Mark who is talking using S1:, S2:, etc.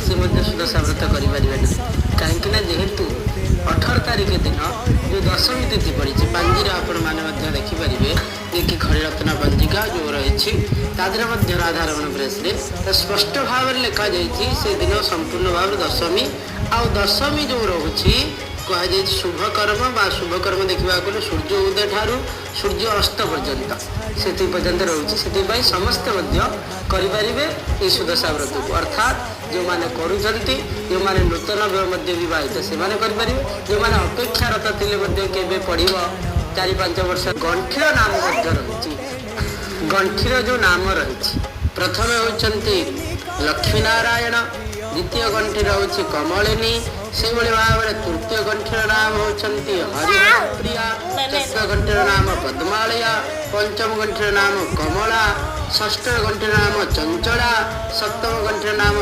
S1: ସେ ମଧ୍ୟ ସୁଦଶା ବ୍ରତ କରିପାରିବେ ନାହିଁ। କାହିଁକି ନା ଯେହେତୁ 18 ତାରିଖ ଦିନ ଯେଉଁ ଦଶମୀ ତିଥି ପଡ଼ିଛି, ପାଞ୍ଜିରେ ଆପଣମାନେ ମଧ୍ୟ ଦେଖିପାରିବେ ଯେ କି ଖଡ଼ିରତ୍ନ ପଞ୍ଜିକା ଯେଉଁ ରହିଛି, ତା ଦେହରେ ମଧ୍ୟ ରାଧାରମଣ ପ୍ରେସରେ ସ୍ପଷ୍ଟ ଭାବରେ ଲେଖାଯାଇଛି, ସେଦିନ ସମ୍ପୂର୍ଣ୍ଣ ଭାବରେ ଦଶମୀ। ଆଉ ଦଶମୀ ଯେଉଁ ରହୁଛି, କୁହାଯାଇଛି ଶୁଭକର୍ମ ବା ଶୁଭକର୍ମ ଦେଖିବାକୁ ଗଲେ ସୂର୍ଯ୍ୟ ଉଦୟ ଠାରୁ ସୂର୍ଯ୍ୟ ଅସ୍ତ ପର୍ଯ୍ୟନ୍ତ, ସେତିକି ପର୍ଯ୍ୟନ୍ତ ରହୁଛି। ସେଥିପାଇଁ ସମସ୍ତେ ମଧ୍ୟ କରିପାରିବେ ଏଇ ସୁଦଶା ବ୍ରତକୁ। ଅର୍ଥାତ୍ ଯେଉଁମାନେ କରୁଛନ୍ତି, ଯେଉଁମାନେ ନୂତନ ମଧ୍ୟ ବିବାହିତ, ସେମାନେ କରିପାରିବେ। ଯେଉଁମାନେ ଅପେକ୍ଷାରତ ଥିଲେ ମଧ୍ୟ କେବେ ପଡ଼ିବ, 4-5 ବର୍ଷ। ଗଣ୍ଠିର ନାମ ମଧ୍ୟ ରହିଛି। ଗଣ୍ଠିର ଯେଉଁ ନାମ ରହିଛି, ପ୍ରଥମେ ହେଉଛନ୍ତି ଲକ୍ଷ୍ମୀନାରାୟଣ, ଦ୍ୱିତୀୟ ଗଣ୍ଠିର ହେଉଛି କମଳିନୀ, ସେଇଭଳି ଭାବରେ ତୃତୀୟ ଗଣ୍ଠିର ନାମ ହେଉଛନ୍ତି ହରିହର ପ୍ରିୟା, ଚତୁର୍ଥ ଗଣ୍ଠିର ନାମ ପଦ୍ମାଳୟା, ପଞ୍ଚମ ଗଣ୍ଠିର ନାମ କମଳା, ଷଷ୍ଠ ଗଣ୍ଠିର ନାମ ଚଞ୍ଚଳା, ସପ୍ତମ ଗଣ୍ଠିର ନାମ